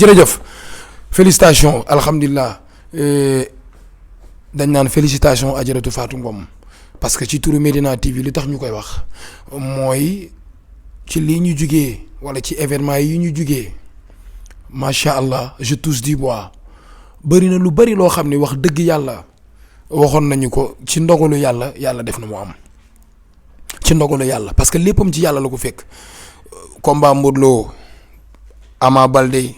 jërëjëf félicitation alhamdulilah dañ naan félicitation Adjaratou Fatou Ngom parce que ci turu Medina TV li tax ñu koy wax mooy ci lii ñu jugee wala ci événement yi ñu jugee macha allah je touche du bois bëri na lu bëri loo xam ne wax dëgg yàlla waxoon nañu ko ci ndogalu yàlla yàlla def na mu am ci ndogalu yàlla parce que léppam ci yàlla la ko fekk combat Modou Lo Ama Baldé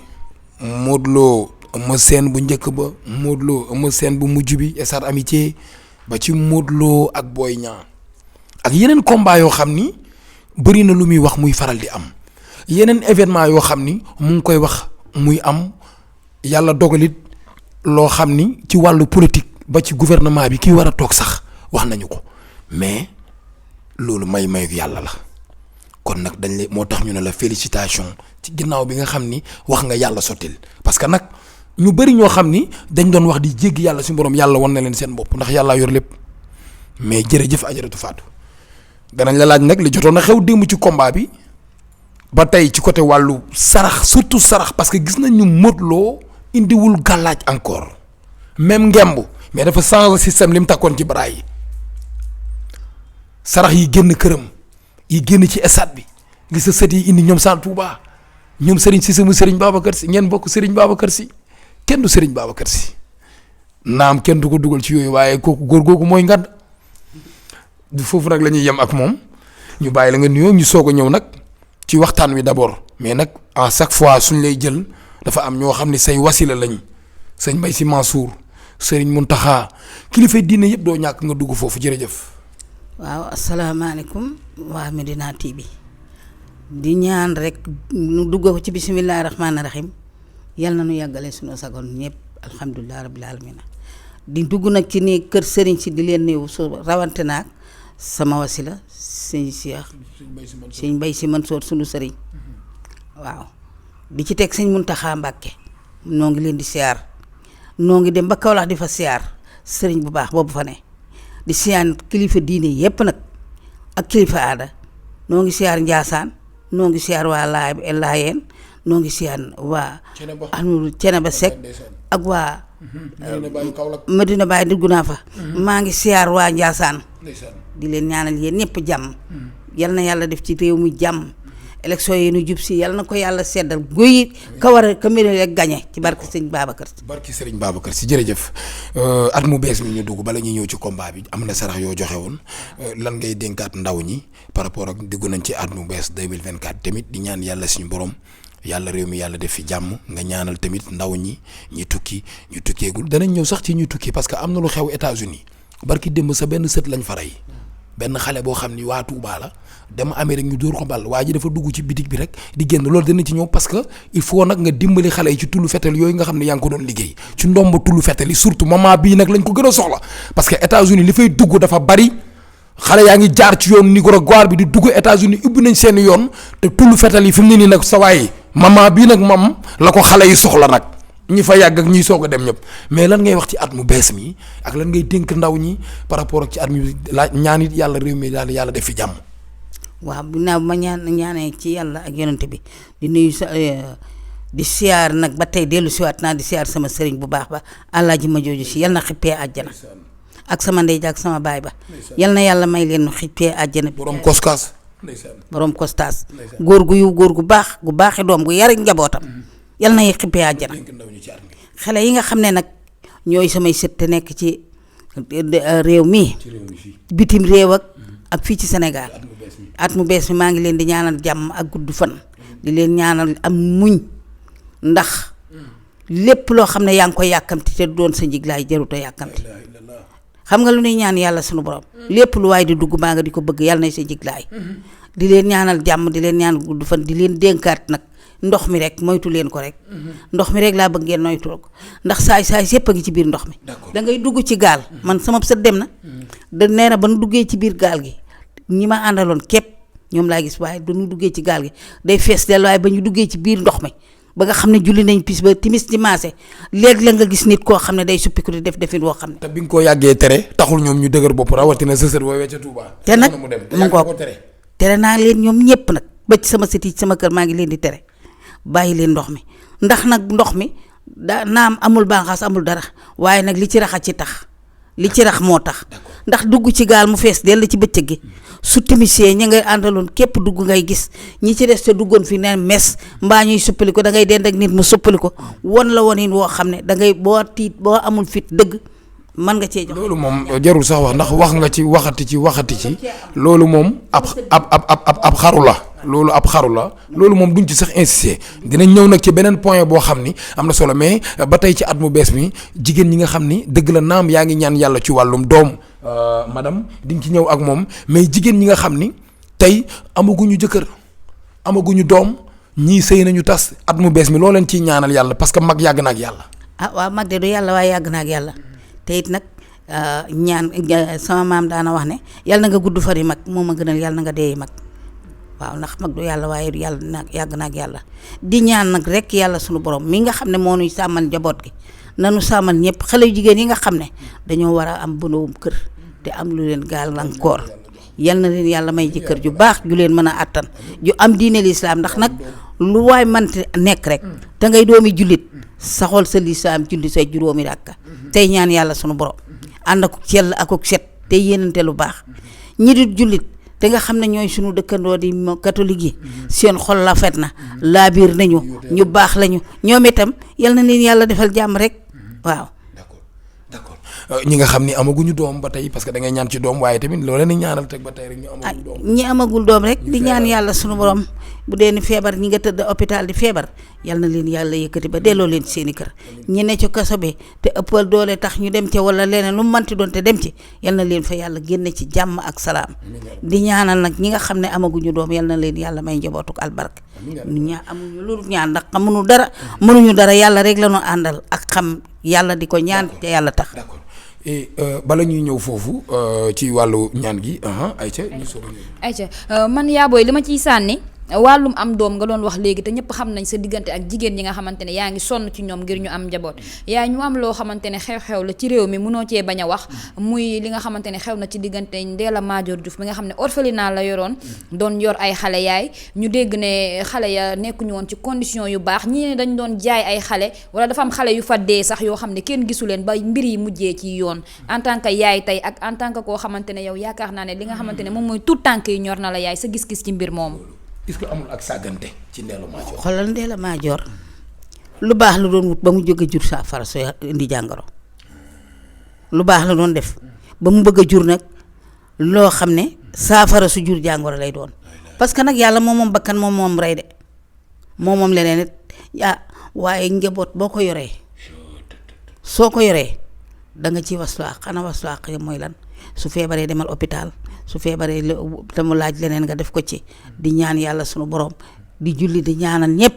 Modou Lo Eumeu Sène bu njëkk ba Modou Lo Eumeu Sène bu mujj bi Stade Amitié ba ci Modou Lo ak Boy Niang ak yeneen combat yoo xam ni bëri na lu muy wax muy faral di am yeneen événement yoo xam ni mu ngi koy wax muy am yàlla dogalit loo xam ni ci wàllu politique ba ci gouvernement bi kii war a toog sax wax nañu ko mais loolu may yàlla la kon nag dañ lay moo tax ñu ne la félicitation ci ginnaaw bi nga xam ni wax nga yàlla sottil parce que nag ñu bëri ñoo xam ni dañ doon wax di jéggi yàlla suñu borom yàlla wan na leen seen bopp ndax yàllaa yor lépp mais jërëjëf Adjaratou Fatou danañ la laaj nag li jotoon na xew démb ci combat bi ba tey ci côté wàllu sarax surtout sarax parce que gis nañ ñu Modou Lo indiwul gàllaaj encore même ngemb mais dafa changer système li mu takkoon ci bras yi sarax yi génn këram yi génn ci stade bi gis sa sët yi indi ñoom Sall Touba ñoom Serigne Cissé mu Serigne Babacar Sy ngeen bokk Serigne Babacar Sy kenn du Serigne Babacar Sy naam kenn du ko dugal ci yooyu waaye kooku góor googu mooy ngand du foofu nag la ñuy yem ak moom ñu bàyyi la nga nuyoo ñu soog a ñëw nag ci waxtaan wi d'abord mais nag à chaque fois suñ lay jël dafa am ñoo xam ne say wasila lañ sëñ Mbaye Sy Mansour Serigne Mountakha kilifa diine yëpp doo ñàkk nga dugg foofu jërëjëf. waaw asalaamaaleykum waa Medina TV di ñaan rek nu dugg ko ci bisimilah rahmaani rahim yal na nu yàggale sunu sagoon ñëpp alhamdulilah rabbil alamin di dugg nag ci nii kër Serigne si di leen néew su rawante naag sama wasila sëñ Cheikh sëñ Mbaye Sy Mansour sunu Serigne waaw di ci teg sëñ Mountakha Mbacké noo ngi leen di siyaar noo ngi dem ba Kaolack di fa siyaar Serigne bu baax boobu fa ne. di siyaan kilifa diine yépp nag ak kilifa aada noo ngi siyaar Njaasaan noo ngi siyaar waa Laayeen noo ngi siyaar waa Ceneba Seck ak waa Medina Baye dugg naa fa maa ngi siyaar waa Njaasaan di leen ñaanal yéen ñëpp jàmm yal na yàlla def ci réew mi jàmm élection yi nu jub si yal na ko yàlla seddal guy ka war a ka mbir rek gañe ci barke Sëriñ Babacar Si. barke Sëriñ Babacar Si jërëjëf at mu bees mi ñu dugg bala ñuy ñëw ci combat bi am na sarax yoo joxe woon lan ngay dénkaat ndaw ñi par rapport ak dugg nañ ci at mu bees 2024 tamit di ñaan yàlla suñu borom yàlla réew mi yàlla def fi jàmm nga ñaanal tamit ndaw ñi tukki ñu tukkeegul danañ ñëw sax ci ñu tukki parce que am na lu xew États-Unis barki démb sa benn sët lañ fa rey benn xale boo xam ni waa Touba la dem Amérique ñu dóor ko bal waa ji dafa dugg ci bitig bi rek di génn loolu dana ci ñëw parce que il faut nag nga dimbali xale yi ci tullu fetal yooyu nga xam ne yaa ngi ko doon liggéey ci ndomba tullu fetal yi surtout moment bii nag lañ ko gën a soxla parce que États-Unis li fay dugg dafa bari xale yaa ngi jaar ci yoon Nicaragua bi di dugg États-Unis ubbi nañ seen yoon te tullu fetal yi fi mu ne nii nag sa waay moment bii nag moom la ko xale yi soxla nag ñi fa yàgg ak ñiy soog a dem ñëpp mais lan ngay wax ci at mu bees mi ak lan ngay dénk ndaw ñi par rapport ak ci at mi laaj ñaan it yàlla réew mi daal yàlla def fi jàmm. waaw ginnaaw ma ñaanee ci yàlla ak yonent bi di nuyu sa di siyaar nag ba tey dellu siwaat naa di siyaar sama sëriñ bu baax ba Alaaji ma jooju si yal na xippee àjjana ak sama ndey ak sama baay ba yal na yàlla may leen xippee àjjana bi. borom koskaas. borom kostaas góor gu yiw góor gu baaxi doom gu yar njabootam yal na xippee àjjana xale yi nga xam ne nag ñooy samay sët te nekk ci réew mi bitim réew ak fii ci Sénégal at mu bees mi maa ngi leen di ñaanal jàmm ak gudd fan di leen ñaanal am muñ ndax lépp loo xam ne yaa ngi koy yàkkamti te doon sa njiglaay jaruta yàkkamti xam nga lu ñuy ñaan yàlla sunu borom lépp lu waay di dugg maa nga di ko bëgg yàlla na sa njiglaay di leen ñaanal jàmm di leen ñaanal gudd fan di leen dénkaat nag ndox mi rek moytu leen ko rek ndox mi rek laa bëgg ngeen moytu ko ndax saay yépp a ngi ci biir ndox mi da ngay dugg ci gaal man sama sët dem na da nee na ba nu duggee ci biir gaal gi ñi ma àndaloon képp ñoom laa gis waaye ba nu duggee ci gaal gi day fees del waaye ba ñu duggee ci biir ndox mi ba nga xam ne julli nañ pis ba timis di maase léegi la nga gis nit koo xam ne day suppiku di def defin woo xam ne te bi nga ko yàggee tere taxul ñoom ñu dëgër bopp rawatina sa sët woowee ca Touba te nag mu ngoog tere naa leen ñoom ñëpp nag ba ci sama sët yi sama kër maa ngi leen di tere bàyyi leen ndox mi ndax nag ndox mi naam amul bànqaas amul dara waaye nag li ci rax a ci tax li ci rax moo tax ndax dugg ci gaal mu fees dell ci bëccëg gi su timisee ñi ngay àndaloon képp dugg ngay gis ñi ci des te duggoon fi ne mes mbaa ñuy suppali ko da ngay dend ak nit mu suppali ko won la wonin woo xam ne da ngay boo tiit boo amul fit dëgg mën nga cee jox. loolu moom jarul sax wax ndax wax nga ci waxati ci loolu moom ab xaru la loolu ab xaru la loolu moom duñ ci sax insister dinañ ñëw nag ci beneen point boo xam ni am na solo mais ba tey ci at mu bees mi jigéen ñi nga xam ni dëgg la naam yaa ngi ñaan yàlla ci wàllum doom madame di nga ci ñëw ak moom mais jigéen ñi nga xam ni tey amaguñu jëkkër amaguñu doom ñii sëy nañu tas at mu bees mi loo leen ciy ñaanal yàlla parce que mag yàgg na ak yàlla. waaw mag de du yàlla waaye yàgg na ak yàlla te it nag ñaan sama maam daana wax ne yàlla na nga gudd fari mag moo ma gënal yàlla na nga deeyi mag. waaw ndax mag du yàlla waaye yàlla nag yàgg na ak yàlla di ñaan nag rek yàlla sunu borom mi nga xam ne moo nuy sàmmal njaboot gi nanu sàmmal ñëpp xale yu jigéen yi nga xam ne dañoo war a am bënowum kër te am lu leen gàllankoor yal na leen yàlla may jëkkër ju baax ju leen mën a àttan ju am diine lislaam ndax nag lu waay mante nekk rek te ngay doomi jullit saxol sa lislaam julli say juróomi ràkka tey ñaan yàlla sunu borom ànd ak cell ak ak set te yéenante lu baax ñi di jullit te nga xam ne ñooy suñu dëkkandoo di catholique yi seen xol rafet na laabiir nañu ñu baax lañu ñoom itam yal na leen yàlla defal jàmm rek waaw. d'accord ñi nga xam ni amaguñu doom ba tey parce que da ngay ñaan ci doom waaye tamit loo leen di ñaanal teg ba tey rek ñu amagul doom. ñi amagul doom rek di ñaan yàlla sunu borom bu dee ni feebar ñi nga tëdd hôpital di feebar yal na leen yàlla yëkkati ba delloo leen seeni kër ñi ne ci kaso bi te ëppal doole tax ñu dem ca wala leneen lu mu manti doon te dem ci yal na leen fa yàlla génne ci jàmm ak salaam di ñaanal nag ñi nga xam ne amaguñu doom yal na leen yàlla may njabootuk albarke amuñu lu ñaan ndax xamuñu dara mënuñu dara yàlla rek la ñu àndal ak xam yàlla di ko ñaan te yàlla tax. d'accord et bala ñuy ñëw foofu ci wàllu ñaan gi Aïcha ñu soog a Aïcha man yaa booy li ma ciy sànni wàllum am doom nga doon wax léegi te ñëpp xam nañ sa diggante ak jigéen ñi nga xamante ne yaa ngi sonn ci ñoom ngir ñu am njaboot yaa ñu am loo xamante ne xew-xew la ci réew mi mënoo cee bañ a wax muy li nga xamante ne xew na ci diggante Ndella Madior Diouf mi nga xam ne orphelinat la yoroon doon yor ay xale yaay ñu dégg ne xale ya nekkuñu woon ci condition yu baax ñii ne dañ doon jaay ay xale wala dafa am xale yu fa dee sax yoo xam ne kenn gisu leen ba mbir yi mujjee ci yoon en tant que yaay tey ak en tant que koo xamante ne yow yaakaar naa ne li nga xamante ne moom mooy tout tànk yi ñor na la yaay sa gis-gis ci mbir moomu. est-ce que amul ak sàggante ci Ndella Madior. xoolal Ndella Madior lu baax la doon wut ba mu jóge jur saafara soo indi jàngoro lu baax la doon def ba mu bëgg a jur nag loo xam ne saafara su jur jàngoro lay doon parce que nag yàlla moom bakkan moom rey de moom leneen it waaye njaboot boo ko yoree soo ko yoree da nga ciy waslaax xanaa waslaax mooy lan su feebaree demal hôpital su feebaree te mu laaj leneen nga def ko ci di ñaan yàlla sunu borom di julli di ñaanal ñëpp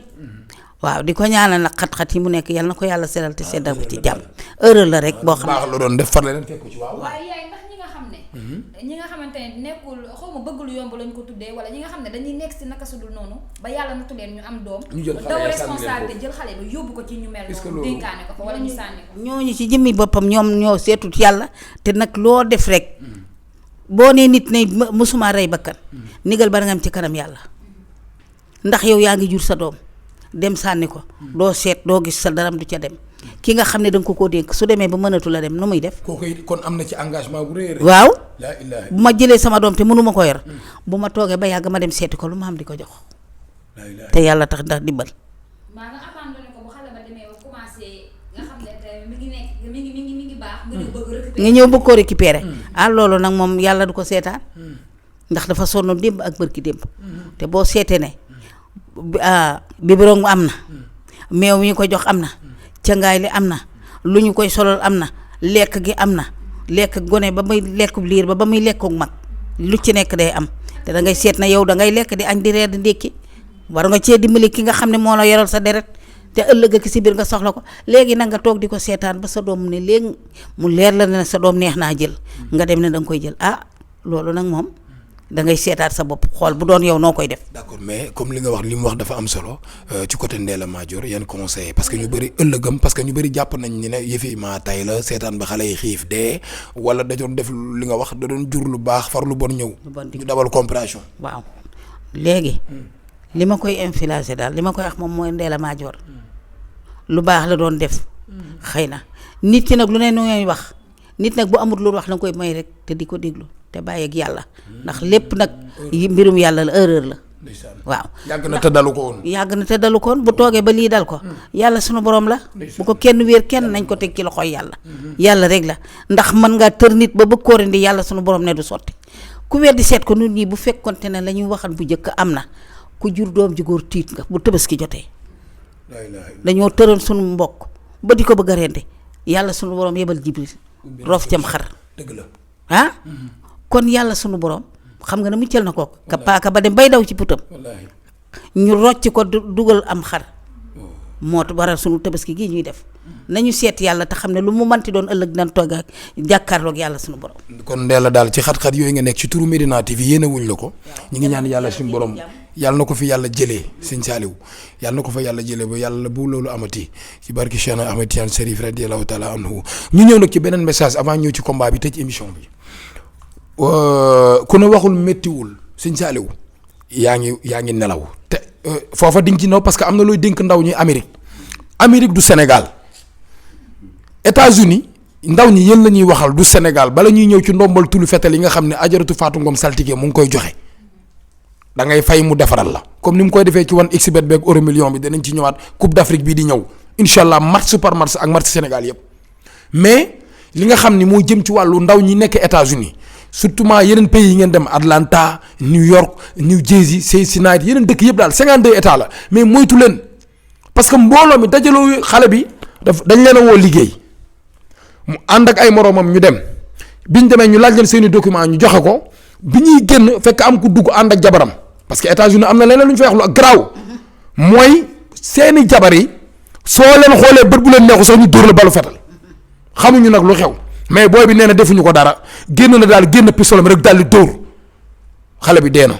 waaw di ko ñaanal nag xat-xat yi mu nekk yàlla na ko yàlla seddal te seddal ko ci jàmm heure la rek boo xam ne baax la doon def far leen fekk ci waaw. waaye yaay ndax ñi nga xam ne ñi nga xamante ne nekkul xaw ma bëgg lu yomb lañ ko tuddee wala ñi nga xam ne dañuy nekk si naka sudul noonu ba yàlla natu leen ñu am doom daw responsabilité jël xale ba yóbbu ko ci ñu mel noonu dénkaane ko fa wala ñu sànni ko ñooñu ci jëmmi boppam ñoom ñoo seetut yàlla te nag loo def rek boo nee nit ne mësuma rey bakkan nigal ba nga am ci kanam yàlla ndax yow yaa ngi jur sa doom dem sànni ko doo seet doo gis sa daram du ca dem ki nga xam ne danga ko koo dénk su demee ba mënatu la dem nu muy def. kooku kon am na ci engagement bu rëy. waaw bu ma jëlee sama doom te mënuma ko yor bu ma toogee ba yàgg ma dem seeti ko lu ma am di ko jox te yàlla tax ndax dimbal. maa nga abandonné ko bu xale ba demee ba commencé nga xam ne mi ngi nekk mi ngi baax. nga ñëw bëgg koo récupérer loolu nag moom yàlla du ko seetaan ndax dafa sonn démb ak bërki démb te boo seetee ne biberon am na meew mi ñu ko jox am na cangaay li am na lu ñu koy solal am na lekk gi am na lekk gone ba muy lekk liir ba muy lekku mag lu ci nekk day am te da ngay seet na yow da ngay lekk di añ di reer di ndékki war nga cee dimbali ki nga xam ne moo la yoral sa deret te ëllëg ak si biir nga soxla ko léegi nag nga toog di ko seetaan ba sa doom ne léegi mu leer la ne sa doom neex naa jël nga dem ne da nga koy jël loolu nag moom da ngay seetaat sa bopp xool bu doon yow noo koy def. d'accord mais comme li nga wax li mu wax dafa am solo ci côté Ndella Madior yan conseil parce que ñu bëri ëllëgam parce que ñu bëri jàpp nañ ni ne yëfi maa tay la seetaan ba xale yi xiif dee wala da doon def li nga wax da doon jur lu baax far lu bon ñëw. ñu dabal compréhension. waaw léegi li ma koy influencer daal li ma koy wax moom mooy Ndella Madior lu baax la doon def xëy na nit ki nag lu ne ngay wax nit nag bu amul lu wax la nga koy may rek te di ko déglu te bàyyi ak yàlla ndax lépp nag mbirum yàlla la erreur la waaw yàgg na te dalu ko woon bu toogee ba lii dal ko yàlla sunu borom la bu ko kenn wéer kenn nañ ko teg ci loxoy yàlla rek la ndax mën ngaa tër nit ba bëgg koo rendi yàlla sunu borom ne du sotti ku weddi seet ko nit ñi bu fekkonte ne la ñuy waxal bu njëkk am na ku jur doom ju góor tiit nga bu Tabaski jotee dañoo tëral sunu mbokk ba di ko bëgg a rendi yàlla sunu borom yebal Jibril roof cam xar dëgg la kon yàlla sunu borom xam nga ne muccal na ko ka paaka ba dem bay daw ci putam ñu rocc ko dugal am xar moo waral sunu Tabaski gi ñuy def nañu seet yàlla te xam ne lu mu manti doon ëllëg dinañ toog ak jàkkaarloog yàlla sunu borom. kon Ndella daal ci xat-xat yooyu nga nekk ci turu Medina TV yéene wuñ la ko ñu ngi ñaan yàlla suñu borom yàlla na ko fi yàlla jëlee sëñ Saliou yàlla na ko fa yàlla jëlee ba yàlla bu loolu amati ci barki Cheikh Ahmed Tidiane Chérif radiyallahu taala anhu ñu ñëw nag ci beneen message avant ñëw ci combat bi tëj émission bi ku ne waxul méttiwul sëñ Saliou yaa ngi nelaw te foofa di nga ci naw parce que am na looy dénk ndaw ñi Amérique du Sénégal États-Unis ndaw ñi yéen la ñuy waxal du Sénégal bala ñuy ñëw ci ndombal tulu fetal yi nga xam ne ajaratu Fatou Ngom saltige mu ngi koy joxe da ngay fay mu defaral la comme ni mu koy defee ci 1xBet beeg euro million bi danañ ci ñëwaat Coupe d'Afrique bii di ñëw incha allah match par match ak match Sénégal yëpp mais li nga xam ni moo jëm ci wàllu ndaw ñi nekk États-Unis surtout yeneen pays yi ngeen dem Atlanta New York New Jersey Cincinnati yeneen dëkk yëpp daal 52 états la mais moytu leen parce que mbooloo mi dajaloo xale bi dañ leen a woo liggéey mu ànd ak ay moroomam ñu dem biñ demee ñu laaj leen seeni document ñu joxe ko bi ñuy génn fekk am ku dugg ànd ak jabaram parce que États-Unis am na leneen lu ñu fay wax lu ak garaaw mooy seeni jabar yi soo leen xoolee bët bu leen neexu sax ñu dóor la balu fetal xamuñu nag lu xew mais booy bi nee na defuñu ko dara génn na daal génn pistolam rek daal di dóor xale bi dee na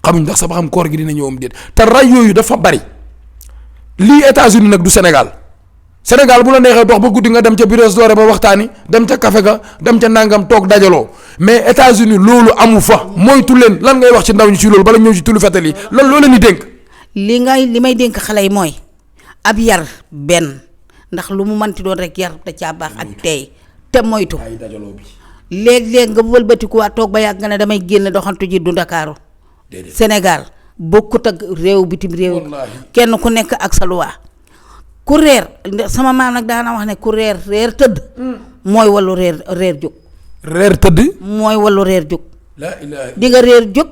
xamuñ ndax sax ba xam koor gi dina ñëwam déet te ray yooyu dafa bari lii États-Unis nag du Sénégal bu la neexee dox ba guddi nga dem ca bureau doore ba waxtaani dem ca café ga dem ca nangam toog dajaloo mais États-Unis loolu amu fa moytu leen lan ngay wax ci ndaw ñi ci loolu bala ñëw ci tulu fetal yi lan loo leen di dénk. li may dénk xale yi mooy ab yar benn ndax lu mu manti doon rek yar da caa baax ak tey te moytu léeg-léeg nga wëlbatikuwaat toog ba yàgg nga ne damay génn doxantu ji du Ndakaaru Sénégal bokkut ak réew bitim réew kenn ku nekk ak sa luwaa ku reer sama maam nag daana wax ne ku reer tëdd mooy wallu reer jóg reer tëdd mooy wallu reer jóg di nga reer jóg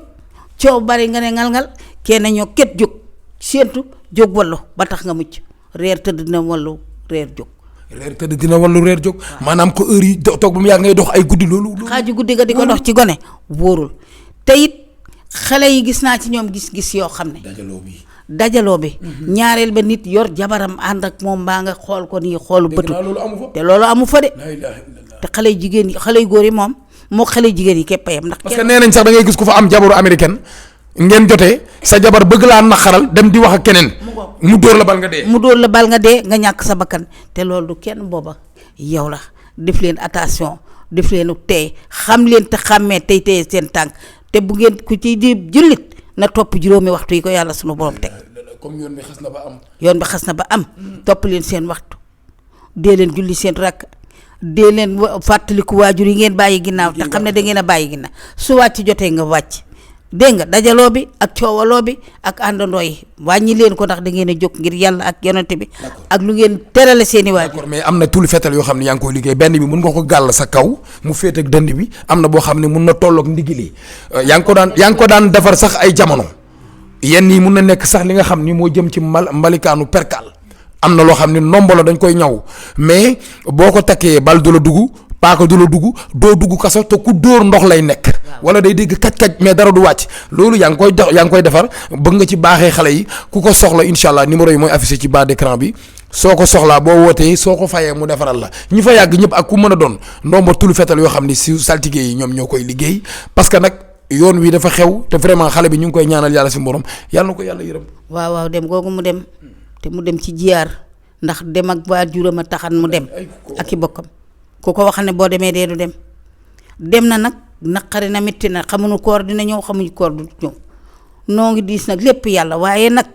coow bari nga ne ngal-ngal kenn ñoo ket jóg séentu jóg wallu ba tax nga mucc reer tëdd dina wallu reer jóg maanaam ko heure yi toog ba mu yàgg ngay dox ay guddi loolu xaaju guddi nga di ko dox ci gone wóorul te it xale yi gis naa ci ñoom gis-gis yoo xam ne dajaloo bi ñaareel ba nit yor jabaram ànd ak moom mbaa nga xool ko nii xoolu bëtu te loolu amu fa de te xale yu jigéen yi xale yu góor yi moom moo xale yu jigéen yi képp a yem ndax parce que nee nañ sax da ngay gis ku fa am jabaru américaine ngeen jotee sa jabar bëgg laa naqaral dem di wax ak keneen mu dóor la bal nga dee nga ñàkk sa bakkan te loolu du kenn booba yow la def leen attention def leen tey xam leen te xàmmee tey tey seen tànk te bu ngeen ku ci di jullit na topp juróomi waxtu yi ko yàlla sunu borom teg comme yoon bi xas na ba am topp leen seen waxtu dee leen julli seen rakk dee leen fàttaliku waajur yi ngeen bàyyi ginnaaw te xam ne da ngeen a bàyyi ginnaaw su wàcc jotee nga wàcc dégg nga dajaloo bi ak coowaloo bi ak àndandoo yi wàññi leen ko ndax da ngeen a jóg ngir yàlla ak yonante bi ak lu ngeen terale seeni waajur mais am na tulu fetal yoo xam ne yaa ngi koy liggéey benn bi mun nga ko gàll sa kaw mu féet ak dënd bi am na boo xam ne mun na tolloog ndigili yaa ngi ko daan defar sax ay jamono yenn yi mun na nekk sax li nga xam ni moo jëm ci mbalikaanu perkal am na loo xam ne ndombolo dañ koy ñaw mais boo ko takkee bal du la dugg paaka du la dugg doo dugg kaso te ku dóor ndox lay nekk wala day dégg kaj-kaj mais dara du wàcc loolu yaa ngi koy defar bëgg nga ci baaxee xale yi ku ko soxla incha allah numéro yi mooy affiché ci bas d'écran bi soo ko soxlaa boo wootee soo ko fayee mu defaral la ñi fa yàgg ñëpp ak ku mën a doon ndomba tulu fetal yoo xam ne si saltige yi ñoom ñoo koy liggéey parce que nag yoon wi dafa xew te vraiment xale bi ñu ngi koy ñaanal yàlla si borom yàlla na ko yàlla yërëm waaw dem googu mu dem te mu dem ci jiyaar ndax dem ak waajuram a taxan mu dem ak i bokkam ku ko wax ne boo demee dee du dem na nag naqari na métti na xamuñu koor dina ñëw xamuñu koor du ñëw noo ngi diis nag lépp yàlla waaye nag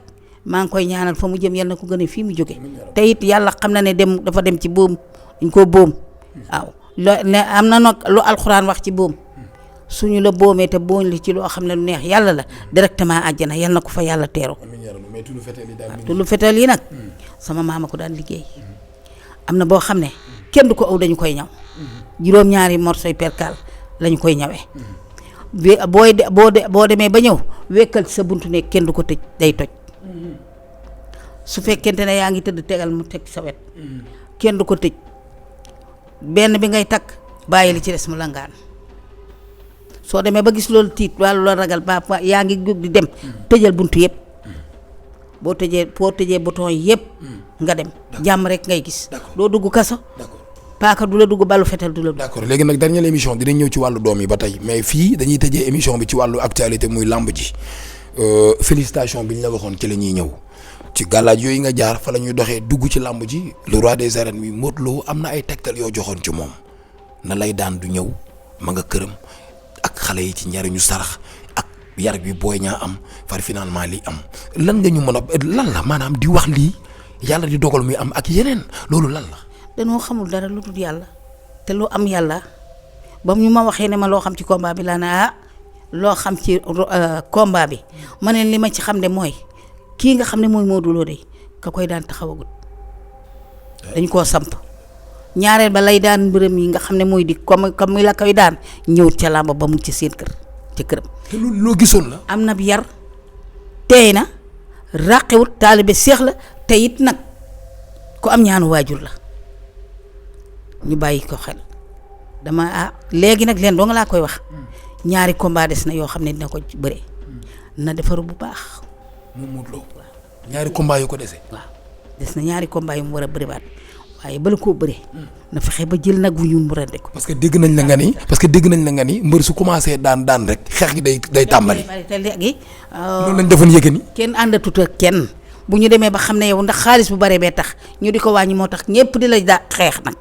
maa ngi koy ñaanal fa mu jëm yal na ko gën a fii mu jóge te it yàlla xam na ne dafa dem ci boom dañ koo boom waaw ne am na nag lu alxuraan wax ci boom suñu la boomee te booñ li ci loo xam ne lu neex yàlla la directement àjjana yal na ko fa yàlla teeru tullu fetal yi nag sama maama ko daan liggéey am na boo xam ne kenn du ko aw dañu koy ñaw juróom-ñaari morsoy perkal lañu koy ñawee boo demee ba ñëw wekkal ci sa buntu ne kenn du ko tëj day toj su fekkente ne yaa ngi tëdd tegal mu teg sa wet kenn du ko tëj benn bi ngay takk bàyyi li ci des mu langaan soo demee ba gis loolu tiit walla loolu ragal ba yaa ngi jóg di dem tëjal buntu yëpp boo tëjee bouton yi yëpp nga dem jàmm rek ngay gis doo dugg kaso paaka du la dugg balu fetal du la dugg. d'accord léegi nag dernière émission dinañ ñëw ci wàllu doom yi ba tey mais fii dañuy tëjee émission bi ci wàllu actualité muy làmb ji félicitation bi ñu la waxoon ci la ñuy ñëw ci gàllaaj yooyu nga jaar fa la ñuy doxee dugg ci làmb ji le roi des arènes mi Modou Lo am na ay tegtal yoo joxoon ci moom na lay daan du ñëw ma nga këram ak xale yi ci njariñu sarax ak yar bi Boy Niang am far finalement lii am lan nga ñu mën a lan la maanaam di wax lii yàlla di dogal muy am ak yeneen loolu lan la. danoo xamul dara lu dul yàlla te lu am yàlla ba ñu ma waxee ne ma loo xam ci combat bi laa ne loo xam ci combat bi ma ne li ma ci xam de mooy kii nga xam ne mooy Modou Lo de ka koy daan taxawagut dañ koo samp ñaareel ba lay daan mbërëm yi nga xam ne mooy di comme la koy daan ñëwut ca làmb ba mu ci seen kër ca këram. te loo gisoon la. am na yar teey na ràqewut taalibe seex la te it nag ku am ñaanu waajur la ñu bàyyi ko xel dama léegi nag leen doo nga laa koy wax ñaari combat des na yoo xam ne dina ko bëre na defaru bu baax. moom Modou Lo ñaari combat yu ko dese. waaw des na ñaari combat yu mu war a bëriwaat waaye bala koo bëre na fexe ba jël nag wu ñu mu rende ko. parce que dégg nañ la nga ni mbër su commencé daan rek xeex gi day tàmbali. te léegi. loolu lañ defoon yëg ni. kenn àndatut ak kenn bu ñu demee ba xam ne yow ndax xaalis bu bare bee tax ñu di ko wàññi moo tax ñëpp di la xeex nag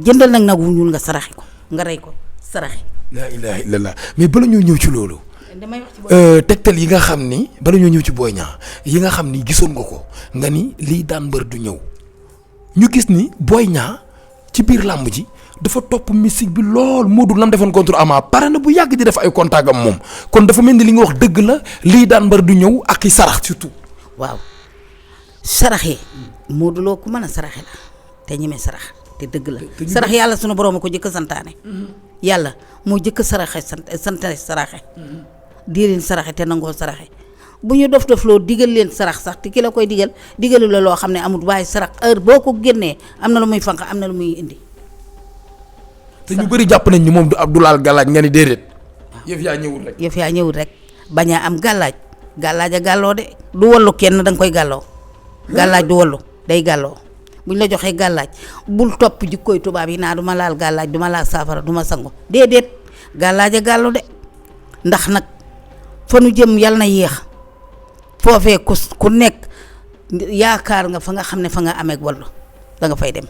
jëndal nag wu ñuul nga saraxe ko nga rey ko saraxe. laa ilaaha illallah mais bala ñoo ñëw ci loolu. damay wax ci tegtal yi nga xam ni bala ñoo ñëw ci Boy Niang yi nga xam ni gisoon nga ko nga ni lii daan mbër du ñëw ñu gis ni Boy Niang ci biir làmb ji dafa topp mystique bi lool Modou lam defoon contre Ama pare na bu yàgg di def ay contact am moom kon dafa mel ni li nga wax dëgg la lii daan mbër du ñëw ak i sarax surtout. waaw saraxe Modou Lo ku mën a saraxe la te ñeme sarax te dëgg la sarax yàlla sunu borom a ko jëkk santaane yàlla moo jëkk saraxe santaane saraxe di leen saraxe te nangoo saraxe bu ñu dof loo digal leen sarax sax te ki la koy digalu la loo xam ne amul waaye sarax heure boo ko génnee am na lu muy fanq am na lu muy indi. te ñu bëri jàpp nañ ni moom du laal gàllaaj nga ni déedéet. yëf yaa ñëwul rek. bañ a am gàllaaj a gàlloo de du wallu kenn da nga koy gàlloo. gàllaaj du wallu day gàlloo bu ñu la joxee gàllaaj bul topp jikkooy tubaab yi naa du ma laal gàllaaj du ma laal saafara du ma sangu déedéet gàllaaj a gàllu de ndax nag fa nu jëm yal na yéex. foofee ku nekk yaakaar nga fa nga xam ne fa nga amee wallu da nga fay dem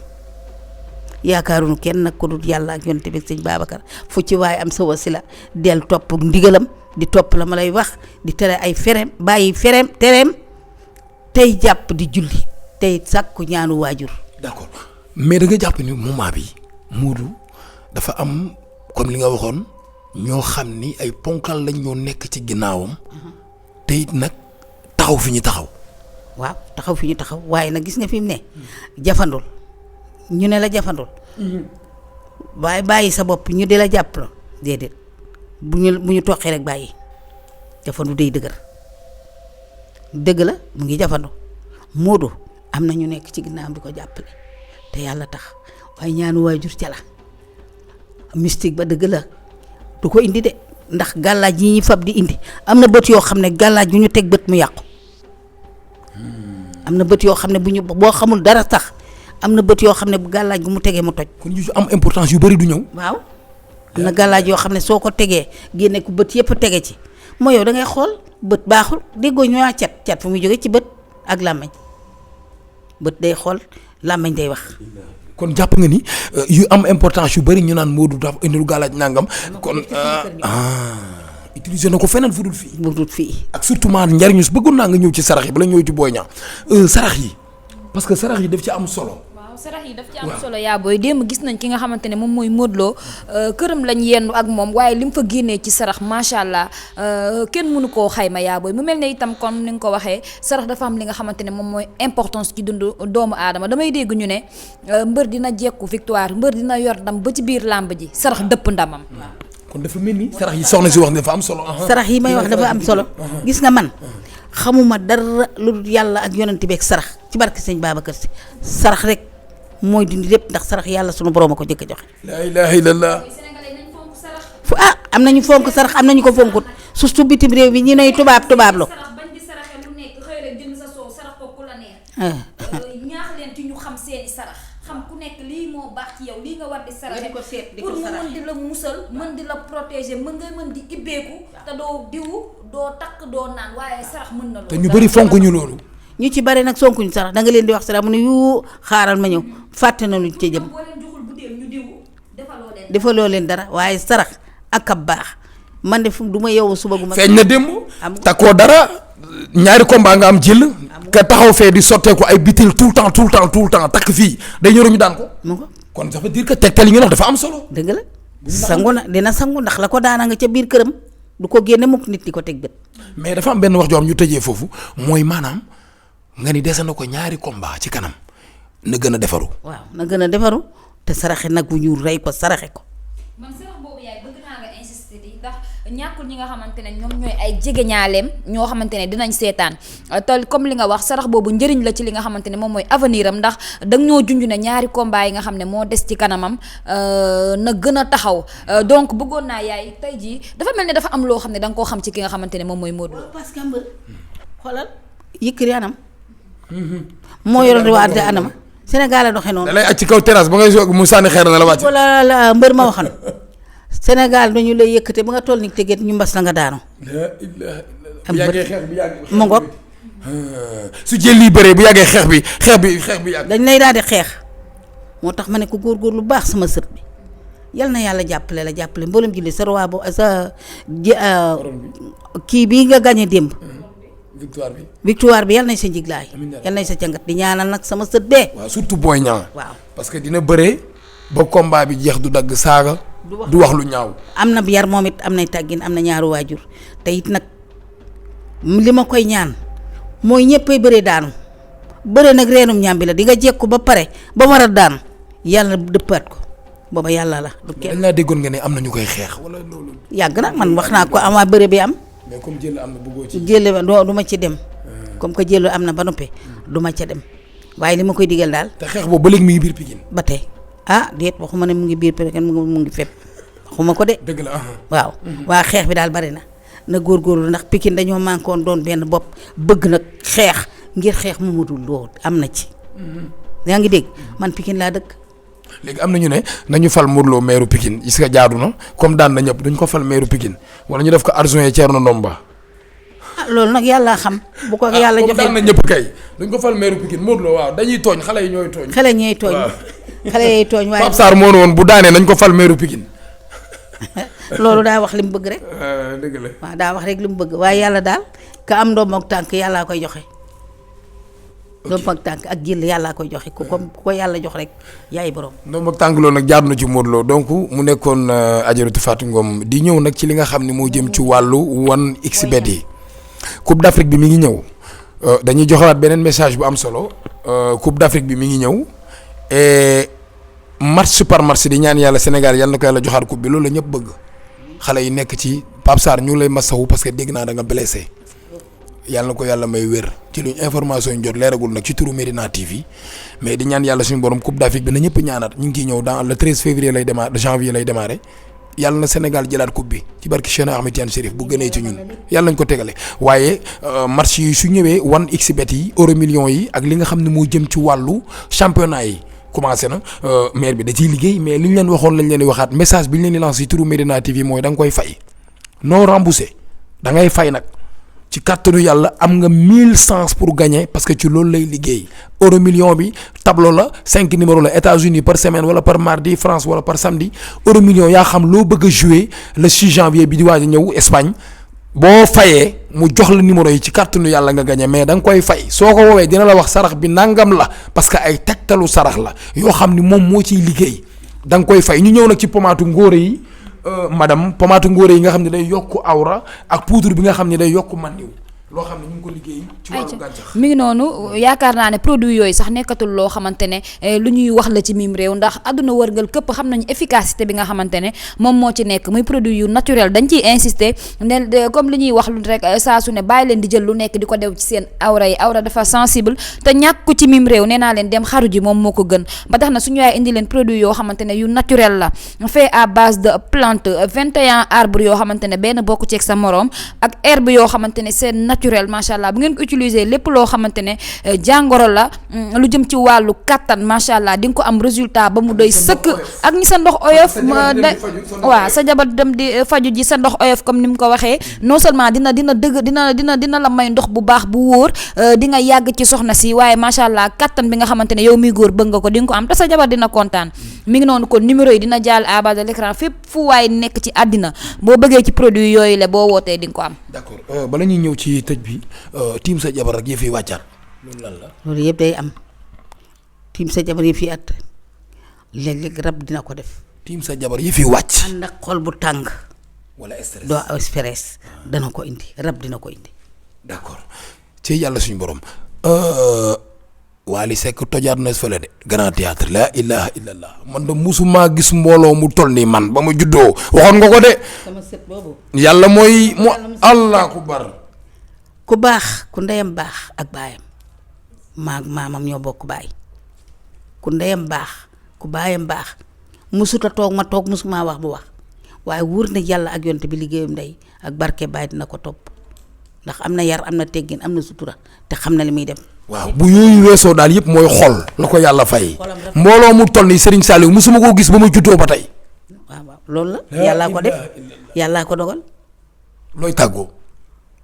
yaakaaruñu kenn nag ku dul yàlla ak yonent bi sëñ Babacar fu ci waaye am sa wasila del topp ndigalam di topp la ma lay wax di tere ay fereem bàyyi tereem tey jàpp di julli tey sàkku ñaanu waajur. d'accord mais da nga jàpp ni moment bi Modou dafa am comme li nga waxoon ñoo xam ni ay ponkal lañ ñoo nekk ci ginnaawam te it nag. taxaw fi ñu taxaw. waaw taxaw fi ñu taxaw waaye nag gis nga fi mu ne jafandul ñu ne la jafandul waaye bàyyi sa bopp ñu di la jàpp la déedéet bu ñu toqee rek bàyyi jafandu day dëgër dëgg la mu ngi jafandu Modou am na ñu nekk ci ginnaawam di ko jàppale te yàlla tax waaye ñaanu waajur ca la mystique ba dëgg la du ko indi de ndax gàllaaj yi ñuy fab di indi am na bët yoo xam ne gàllaaj bu ñu teg bët mu yàqu am na bët yoo xam ne boo xamul dara tax am na bët yoo xam ne bu gàllaaj gu mu tegee mu toj. kon yu am importance yu bari du ñëw. waaw am na gàllaaj yoo xam ne soo ko tegee génne ko bët yëpp tege ci mooy yow da ngay xool bët baaxul déggoo ñu waa cat fu muy jóge ci bët ak làmmiñ bët day xool làmmiñ day wax. kon jàpp nga ni yu am importance yu bari ñu naan Modou dafa indil gàllaaj nangam. kon utiliser na ko feneen fu dul fii. bu dul fii. ak surtout maanaam njariñu bëggoon naa nga ñëw ci sarax yi bala ñëw ci Boy Niang sarax yi parce que sarax yi daf ci am solo. waaw sarax yi daf ci am solo yaa booy démb gis nañ ki nga xamante ne moom mooy Modou Lo këram lañ yendu ak moom waaye li mu fa génnee ci sarax macha allah kenn mënu koo xayma yaa booy mu mel ne itam comme ni nga ko waxee sarax dafa am li nga xamante ne moom mooy importance ci dundu doomu aadama damay dégg ñu ne mbër dina jekku victoire mbër dina yor ndam ba ci biir làmb ji sarax dëpp ndamam. kon dafa mel ni sarax yi soxna si wax ne dafa am solo. sarax yi may wax dafa am solo. gis nga man xamuma dara lu dul yàlla ak yonent bi ak sarax ci barke sëñ Babacar Si sarax rek mooy dindi lépp ndax sarax yàlla sunu borom a ko jëkk a joxe. la ilaha illallah. fu am nañu fonk sarax am nañu ko fonkut surtout bitim réew bi ñi nay tubaab lu. ñaax leen ci ñu xam seeni sarax xam ku nekk lii moo baax ci yow lii nga war di saraxe pour mu mën di la musal mën di la protéger mën di ibbeeku te doo diwu doo takk doo naan waaye sarax mën na loolu. te ñu bëri fonk ñu loolu. ñu ci bari nag sonkuñu sarax da nga leen di wax sarax mu ne yu xaaral ma ñëw fàtte na luñ ci jëm. boo leen joxul butéel ñu diwu defaloo leen dara waaye sarax ak ab baax man de fu du ma yeewu suba gu ma. feeñ na démb. takkoo dara ñaari combat nga am jël. ka taxaw fee di sotteeku ay bitil tout le temps takk fii day ñëw ñu daan ko. kon ça veut dire que tegtal yi nga wax dafa am solo. dëgg la sangu na dina sangu ndax la ko daana nga ca biir këram du ko génne mukk nit di ko teg bët. mais dafa am benn wax joo am ñu tëjee foofu mooy maanaam nga ni dese na ko ñaari combat ci kanam na gën a defaru. waaw na gën a defaru te saraxe nag bu ñuul rey ko saraxe ko. man sarax boobu yaay bëgg naa nga insister di ndax ñàkkul ñi nga xamante ne ñoom ñooy ay jegeñaaleem ñoo xamante ne dinañ seetaan te comme li nga wax sarax boobu njëriñ la ci li nga xamante ne moom mooy avenir am ndax danga ñoo junj ne ñaari combat yi nga xam ne moo des ci kanamam na gën a taxaw donc bëggoon naa yaay tey jii dafa mel ne dafa am loo xam ne da nga koo xam ci ki nga xamante ne moom mooy Modou Lo. parce que mbër xoolal yëkkëri anam. moo yoroon di waat anama Sénégal a doxee noonu. da lay aj ci kaw terrasse ba ngay soog mu sànni xeer na la wàcc. wala la mbër ma waxoon Sénégal dañu lay yëkkate ba nga toll ni teget ñu mbas la nga daanu. bu yàggee xeex bi yàgg. mu ngoog. su jël lii bëree bu yàggee xeex bi yàgg. dañ lay daal di xeex moo tax ma ne ko góorgóor lu baax sama sët bi yal na yàlla jàppale la jàppale mboolem julli sa roi bo sa kii bii nga gagné démb. victoire bi yal nañ sa njiglaay yal nañ sa cangat di ñaanal nag sama sët bee. waaw surtout Boy Niang. waaw parce que dina bëree ba combat bi jeex du dagg saaga. du wax lu ñaaw. am na yar moom it am nay tàggin am na ñaaru waajur te it nag li ma koy ñaan mooy ñëppay bëree daanu bëree nag reenum ñaam bi la di nga jekku ba pare ba war a daanu yàlla dëppaat ko booba yàlla la. du kenn dañ laa déggoon nga ne am na ñu koy xeex wala loolu. yàgg na man wax naa ko avant bëre bi am. mais comme jël am na bëggoo ci. jël du ma ci dem. comme que jël am na ba noppi du ma ca dem waaye li ma koy digal daal. te xeex boobu ba léegi mi ngi biir Pikine. ba tey déet waxuma ne mu ngi biir Pikine mu ngi fépp waxuma ko de. dëgg la waaw. waa xeex bi daal bari na góorgóorlu ndax Pikine dañoo manqué doon benn bopp bëgg nag xeex ngir xeex mu mutul lool am na ci. yaa ngi dégg man Pikine laa dëkk. léegi am na ñu ne nañu fal Modou Lo maire Pikine gis nga jaadu na comme daan na ñëpp duñ ko fal maire Pikine wala ñu def ko adjoint Thierno Ndomba. loolu nag yàlla xam. bu ko yàlla joxee daan na ñëpp kay duñ ko fal maire Pikine Modou Lo waaw dañuy tooñ xale yi ñooy tooñ. xale ñooy tooñ xale yooyu tooñ waaye. Pape Sarr moo ne woon bu daanee nañ ko fal maire Pikine. loolu daa wax li mu bëgg rek. dëgg la waaw daa wax rek li mu bëgg waaye yàlla daal ka am ndoom ak tànk yàllaa koy joxe. ndoom ak tànk ak jël yàllaa koy joxe ku ko yàlla jox rek yaay borom. ndoom ak tànk loolu nag jaar na ci Modou Lo donc mu nekkoon Adjaratou Fatou Ngom di ñëw nag ci li nga xam ne moo jëm ci wàllu 1xBet yi. Coupe d'Afrique bi mi ngi ñëw dañuy joxewaat beneen message bu am solo Coupe d'Afrique bi mi ngi ñëw et match par match di ñaan yàlla Sénégal yàlla na ko yàlla joxaat coupe bi loolu la ñëpp bëgg xale yi nekk ci Pape Sarr ñu ngi lay masawu parce que dégg naa da nga blessé yàlla na ko yàlla may wér ci luñ information yi jot leeragul nag ci turu Medina TV mais di ñaan yàlla suñu borom Coupe d'Afrique bi na ñëpp ñaanat ñu ngi ciy ñëw dans le 13 février lay démarrer janvier lay démarrer yàlla na Sénégal jëlaat coupe bi ci barki Cheikh Ahmed Tidiane Chérif bu gënee ci ñun yàlla nañ ko tegale waaye match yi su ñëwee 1xBet yi euro millions yi ak li nga xam ne moo jëm ci wàllu championnat yi commencé na maire bi da ciy liggéey mais li ñu leen waxoon lañ leen di waxaat message bi ñu leen di lancé ci turu Medina TV mooy da nga koy fay non remboursé da ngay fay nag ci kàttanu yàlla am nga 1000 chances pour gagner parce que ci loolu lay liggéey euro million bi tableau la 5 numéro la États-Unis par semaine wala par mardi France wala par samedi euro million yaa xam loo bëgg a jouer le 6 janvier bi di waaj a ñëw Espagne boo fayee mu jox la numéro yi ci kàttanu yàlla nga gagner mais da nga koy fay soo ko woowee dina la wax sarax bi nangam la parce que ay tegtalu sarax la yoo xam ni moom moo ciy liggéey da nga koy fay ñu ñëw nag ci pommade ngóore yi. madame pommade ngóore yi nga xam ne day yokk awra ak poudre bi nga xam ne day yokk mandiw loo xam ne ñu ngi ko liggéey ci wàllu gàncax mi ngi noonu yaakaar naa ne produit yooyu sax nekkatul loo xamante ne lu ñuy wax la ci mim réew ndax àdduna wërngal këpp xam nañu efficacité bi nga xamante ne moom moo ci nekk muy produit yu naturel dañ ciy insister ne comme li ñuy wax lu rek saa su ne bàyyi leen di jël lu nekk di ko dew ci seen awra yi awra dafa sensible te ñàkk ko ci mim réew nee naa leen dem xaru ji moom moo ko gën ba tax na suñu yaay indi leen produit yoo xamante ne yu naturel la fait à base de plante 21 arbres yoo xamante ne benn bokku ceeg sa moroom ak herbe yoo xamante ne seen naturel macha allah bu ngeen ko utiliser lépp loo xamante ne jàngoro la lu jëm ci wàllu kattan macha allah di nga ko am résultat ba mu doy sëkk ak ñi sa ndox oyof waaw sa jabar dem di faju ji sa ndox oyof comme ni mu ko waxee non seulement dina dëgg dina la may ndox bu baax bu wóor di nga yàgg ci soxna si waaye macha allah kattan bi nga xamante ne yow miy góor bëgg nga ko di nga ko am te sa jabar dina kontaan mi ngi noonu kon numéro yi dina jàll à bas de l'écran fépp fu waay nekk ci àddina boo bëggee ci produit yooyu la boo wootee di nga ko am. d'accord bala ñuy ñëw ci tëj bi tiim sa jabar ak yëf yi wàccaat loolu lan la. loolu yëpp day am tiim sa jabar yëf yi at léeg-léeg rab dina ko def. tiim sa jabar yëf yi wàcc. ànd ak xol bu tàng. wala stress doo stress dana ko indi rab dina ko indi. d'accord ci yàlla suñu borom. Wally Seck tojaat na fële de grand théâtre la ilaha illallah man de musuma gis mbooloo mu toll nii man ba ma juddoo waxoon nga ko de. sama sët boobu. yàlla mooy mu allah akbar. ku baax ku ndeyam baax ak baayam maamam ñoo bokk baay ku ndeyam baax ku baayam baax musuta toog ma toog musuma wax bu wax waaye wóor na yàlla ak yonte bi liggéeyam ndey ak barke baay dina ko topp ndax am na yar am na teggin am na sutura te xam na li muy dem. waaw bu yooyu weesoo daal yëpp mooy xol la ko yàlla fay. mbooloo mu toll nii Serigne Saliou musuma koo gis ba ma juddoo ba tey. waaw loolu la yàllaa ko def yàllaa ko dogal. looy tàggoo.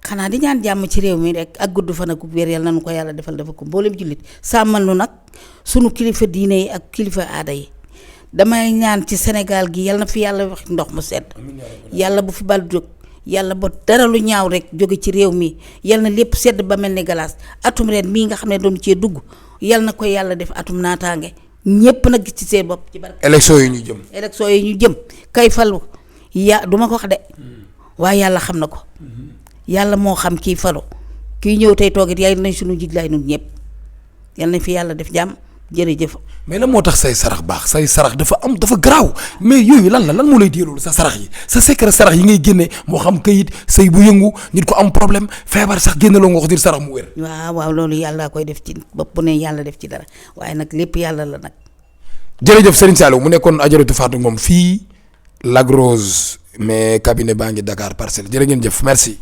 xanaa di ñaan jàmm ci réew mi rek ak gudd fan ak wér yàlla nañu ko yàlla defal dafa ko mboolem jullit sàmmal nu nag sunu kilifa diine yi ak kilifa aada yi damay ñaan ci Sénégal gi yàlla na fi yàlla wax ndox mu sedd yàlla bu fi bal jóg yàlla ba dara lu ñaaw rek jóge ci réew mi yàlla na lépp sedd ba mel ni galaas atum ren mii nga xam ne doon cee dugg yàlla na ko yàlla def atum naataange ñépp nag gis ci seen bopp ci barke élection yi ñu jëm. élection yi ñu jëm kay falu duma ko wax de waaye yàlla xam na ko yàlla moo xam kii falu kii ñëw tey toogit yaay nañ suñu jiglaay nun ñëpp yàlla nañ fi yàlla def jàmm jërëjëf. mais lan moo tax say sarax baax say sarax dafa garaaw mais yooyu lan moo lay téyeloolu sa sarax yi sa secret sarax yi ngay génne moo xam kayit sëy bu yëngu nit ko am problème feebar sax génne loo nga ko dir sarax mu wér. waaw loolu yàlla koy def ci bopp bu ne yàlla def ci dara waaye nag lépp yàlla la nag. jërëjëf Serigne Saliou mu nekkoon Adjaratou Fatou Ngom fii Lac Rose mais cabinet baa ngi Dakar Parcelles jërë ngeen jëf merci.